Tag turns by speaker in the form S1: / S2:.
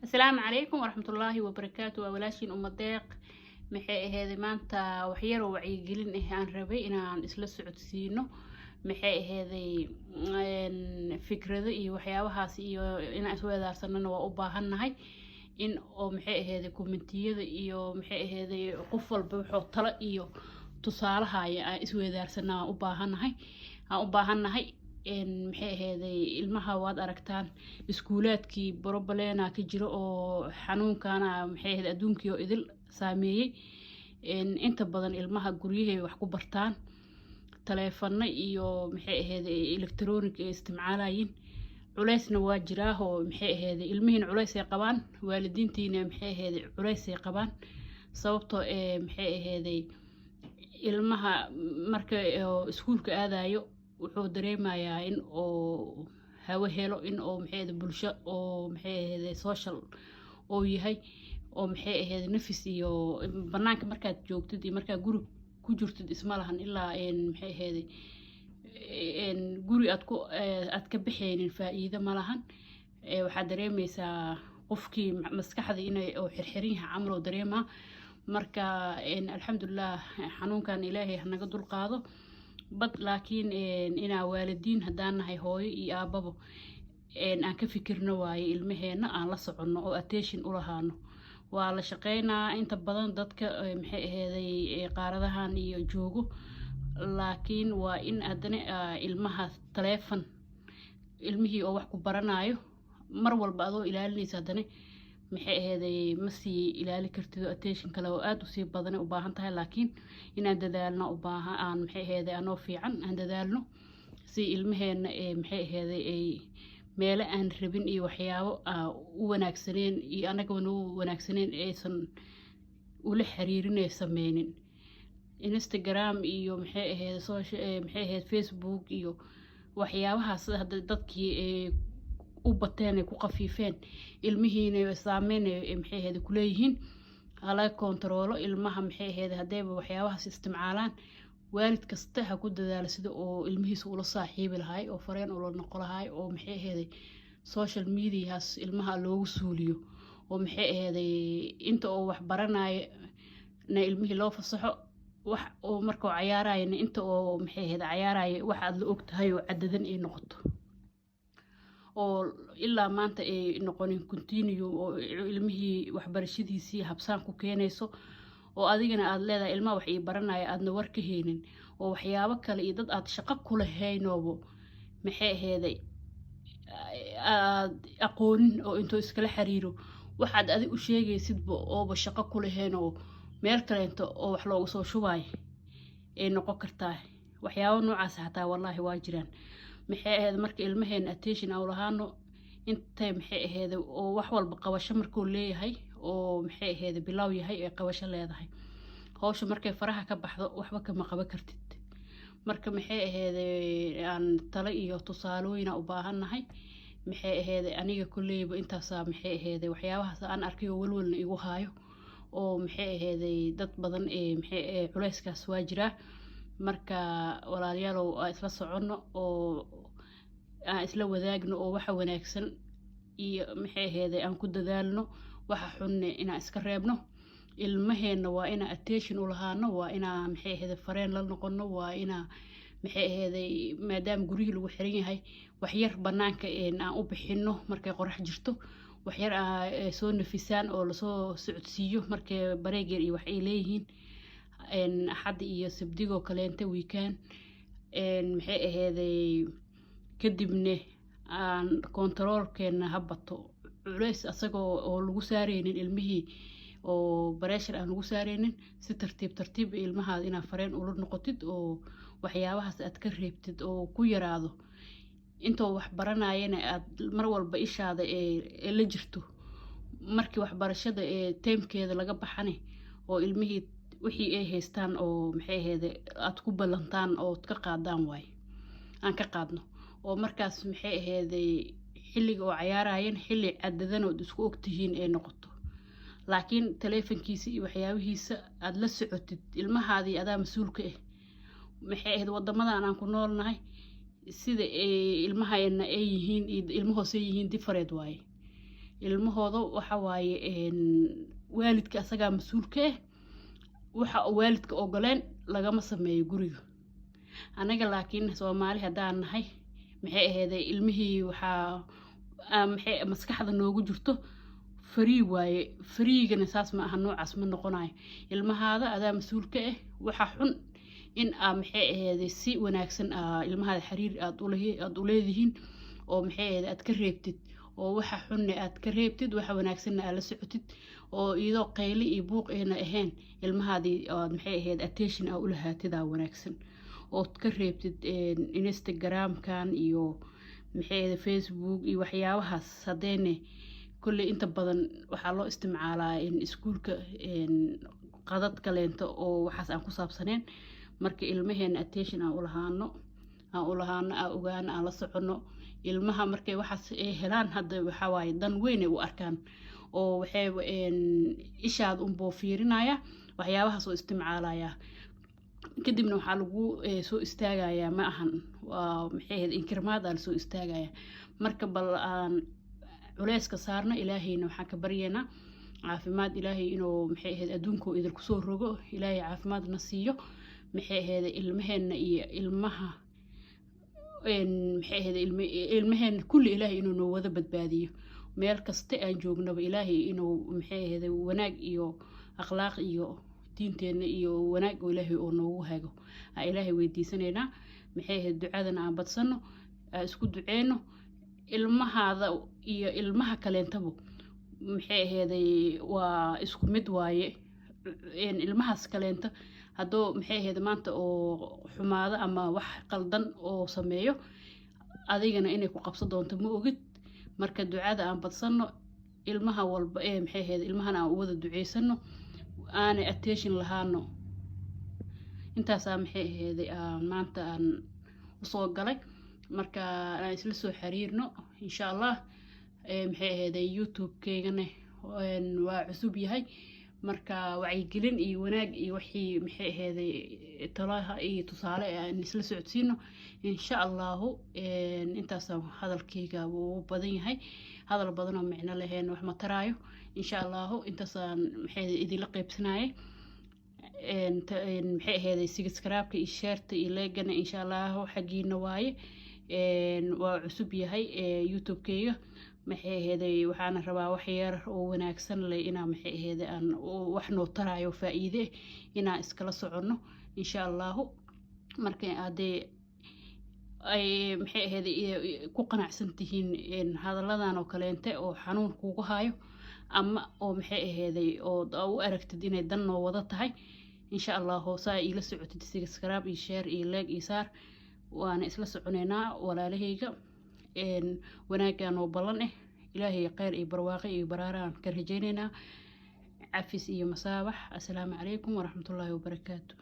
S1: Asalaamu calaykum waraxmatullaahi wabarakaatu. Waa walaashiin Umadeeq. Maxay aheeday, maanta waxyaroo wacyigelin ah aan rabay inaan isla socodsiino. Maxay aheeday, fikrado iyo waxyaabahaas iyo inaan iswedaarsanana waa u baahannahay, in oo maxay aheeday commentiyada iyo maxay aheeday qof walba wuxuu talo iyo tusaalahaya aan isweydaarsana aan u baahannahay, aan u baahannahay. Maxay aheeday, ilmaha waad aragtaan, iskuulaadkii problem ka jiro oo xanuunkana maxay aheyd adduunkii oo idil saameeyey. Inta badan ilmaha guryahay wax ku bartaan, taleefano iyo maxay aheeday electronic ay isticmaalayiin. Culeysna waa jiraahoo maxay aheeday ilmihiina culeys ay qabaan, waalidiintiina maxay aheeday culeys ay qabaan, sababtoo ee maxay aheeday ilmaha marka iskuulka aadayo wuxuu dareemayaa in oo hawo helo, in oo maxay aheyd bulsho oo maxay aheeday social oo yahay, oo maxay aheyd nafis. Iyo banaanka markaad joogtid iyo markaad guri ku jirtid isma lahan, ilaa maxay aheeday guri aad ku aad ka baxaynin faa-iido ma lahan. Waxaad dareemeysaa qofkii maskaxda inay oo xirxiran yahay camal oo dareemaa. Marka alxamdulilah, xanuunkan Ilaahay hanaga dulqaado bad, laakiin inaa waalidiin haddaan nahay, hooyo iyo aababo, aan ka fikirno waaye ilmaheena, aan la soconno oo attention u lahaano. Waa la shaqeynaa inta badan dadka maxay aheeday qaaradahan iyo joogo, laakiin waa in haddana ilmaha taleefon, ilmihii oo wax ku baranayo mar walba adoo ilaalinaysa, haddana maxay aheeday ma sii ilaali kartid oo attention kale oo aada usii badanay u baahan tahay. Laakiin inaan dadaalno u baahan, aan maxay aheeday anoo fiican aan dadaalno si ilmaheena maxay aheeday ay meelo aan rabin iyo waxyaabo u wanaagsaneen iyo annagana u wanaagsaneen aysan ula xiriirinay sameynin. Instagram iyo maxay ahayd social, maxay ahayd Facebook iyo waxyaabahaas hadda dadkii u bateen ay ku qafiifeen, ilmihiina saameyn maxay ahayd kuleeyihiin. Halaga kontaroolo ilmaha. Maxay ahayd, haddayba waxyaabahaas isticmaalaan, waalid kasta ha ku dadaalo sida oo ilmihiisa ula saaxiibi lahay oo friend ula noqon lahay, oo maxay ahayd social mediahaas ilmaha loogu suuliyo, oo maxay ahayd inta oo wax baranayo na ilmihii loo fasaxo, wax oo markuu cayaarayana inta oo maxay ahayd cayaarayo wax aad la og tahay oo cadadan ay noqoto, oo ilaa maanta ay noqonin continue oo ilmihii waxbarashadiisii habsaan ku keenayso, oo adigana aada leedahay ilmaha wax ii baranaya aadna war ka heynin, oo waxyaabo kale iyo dad aad shaqo ku lahaynoobo maxay aheeday aad aqoonin oo intuu iskala xiriiro waxaad adig u sheegaysidba ooba shaqo ku lahayn oo meel kaleento oo wax looga soo shubaayo ay noqon kartaa. Waxyaabo noocaas xataa wallaahi waa jiraan. Maxay ahayd, marka ilmaheena attention aan lahaano intay maxay ahayd oo wax walba qabasho markuu leeyahay oo maxay ahayd bilow yahay ee qabasho leedahay. Hawsha markay faraha ka baxdo waxba kama qaban kartid. Marka maxay ahayd aan talo iyo tusaalooyina u baahannahay. Maxay ahayd, aniga kolleyba intaasaa maxay ahayd waxyaabahaas aan arkay oo walwalna igu haayo, oo maxay ahayd dad badan ee maxay culeyskaas waa jiraa. Marka walaalayaalow, aan isla soconno oo aan isla wadaagno, oo waxa wanaagsan iyo maxay ahayd aan ku dadaalno, waxa xunne inaan iska reebno. Ilmaheenna waa inaa attention u lahaano, waa inaa maxay ahayd friend la noqono, waa inaa maxay aheeday maadaama guryihii lagu xiran yahay waxyar banaanka aan u bixino markay qorax jirto, waxyar soo nafisaan oo lasoo socodsiiyo markay break yar iyo wax ay leeyihiin, Axadda iyo Sabdigoo kaleenta, weekend maxay aheeday. Kadibna aan kontaroolkeena ha bato, culeys asagoo oo lagu saareynin ilmihii oo pressure aan lagu saareynin, si tartiib tartiib ilmahaada inaad friend ula noqotid oo waxyaabahaas aad ka reebtid oo ku yaraado. Intoo wax baranayana aad mar walba ishaada ee la jirto. Markii waxbarashada ee timekeeda laga baxane oo ilmihii wixii ay haystaan oo maxay aheede aad ku ballantaan ood ka qaadaan waaye, aan ka qaadno, oo markaas maxay aheeday xilliga oo cayaarayan xilli cadadan ood isku ogtihiin ay noqoto. Laakiin taleefankiisa iyo waxyaabihiisa aada la socotid, ilmahaadii adaa mas-uulka ah. Maxay ahayd, wadamadan aan ku noolnahay sida ay ilmaheena ay yihiin iyo ilmahoose yihiin different waaye. Ilmahooda waxa waaye waalidka asagaa mas-uulka ah. Waxa waalidka ogoleen lagama sameeyo guriga. Anaga laakiin Soomaali haddaan nahay, maxay aheeday, ilmihii waxaa maxay maskaxda noogu jirto free waaye. Free-gana saas ma aha, noocaas ma noqonayo. Ilmahaada adaa mas-uulka ah. Waxa xun in aa, maxay aheeday, si wanaagsan aa ilmahaada xiriir aad uleedihiin oo, maxay aheeday, aad ka reebtid, oo waxa xunne aad ka reebtid, waxa wanaagsanna aad la socotid, oo iyadoo qayli iyo buuq ayna ahayn ilmahaadii aad, maxay ahayd, attention aa ulahaatidaa wanaagsan, ood ka reebtid Instagramkan iyo, maxay ahayd, Facebook iyo waxyaabahaas. Haddeyne kolley inta badan waxaa loo isticmaalaa in iskuulka qadad kaleento oo waxaas aan ku saabsaneen. Marka ilmaheena attention aan ulahaano, aan ogaano, aan la soconno ilmaha. Markay waxaas ay helaan hadda, waxaa waaye dan weyn ay u arkaan, oo waxay ishaada unbuu fiirinaya, waxyaabahaas oo isticmaalaya. Kadibna waxaa lagu soo istaagayaa, ma ahan, waa, maxay ahayd, inkirmaad aa lasoo istaagaya. Marka bal aan culeyska saarno. Ilaahayna waxaan ka baryaynaa caafimaad, Ilaahay inuu, maxay ahayd, adduunkoo idinku soo rogo. Ilaahay caafimaad na siiyo, maxay ahayd, ilmaheenna iyo ilmaha, maxay ahayd, ilmaheenna kulli Ilaahay inuu noo wada badbaadiyo. Meel kasta aan joognaba Ilaahay inuu, maxay ahayd, wanaag iyo akhlaaq iyo diinteenna iyo wanaag oo Ilaahay oo noogu hago aa Ilaahay weydiisanaynaa. Maxay ahayd, ducadana aan badsano, aan isku duceyno. Ilmahaada iyo ilmaha kaleentaba, maxay aheeday, waa isku mid waaye. Ilmahaas kaleenta hadduu, maxay ahayd, maanta oo xumaado ama wax qaldan oo sameeyo, adigana inay ku qabsan doonto ma ogid. Marka ducada aan badsano, ilmaha walba ee, maxay ahayd, ilmahana aan u wada duceysano, aanay attention lahaano. Intaasaa, maxay aheeday, maanta aan usoo galay. Marka aan isla soo xiriirno, insha Allah. Maxay aheeday, YouTube-keygana waa cusub yahay. Marka wacyigelin iyo wanaag iyo wixii, maxay aheeday, talaha iyo tusaale aan isla socodsiino, insha Allahu. Intaasa hadalkayga wuu badan yahay, hadal badan oo micno lahayn wax ma taraayo. Insha Allahu intaasaan, maxay, idinla qeybsanayay. Maxay aheeday, subscribe-ka iyo share-ta iyo like-gana, insha Allahu, xaggiina waaye. Waa cusub yahay YouTube-keyga, maxay aheeday, waxaana rabaa wax yar oo wanaagsan leh inaa, maxay aheeday, aan wax noo taraayo faa-iide inaan iskala soconno, insha Allahu. Marka haddee ay, maxay aheeday, ku qanacsan tihiin hadalladan oo kaleente oo xanuun kugu hayo ama oo, maxay aheeday, oo u aragtid inay dan noo wada tahay, insha Allah hoosaa iila socotid. Subscribe iyo share iyo like iyo saar, waana isla soconeynaa, walaalahayga. Wanaaggan oo ballan ah, Ilaahay kheyr iyo barwaaqo iyo baraaraan ka rajayneynaa, cafis iyo masaabax. Assalaamu calaykum waraxmatullaahi wabarakaatu.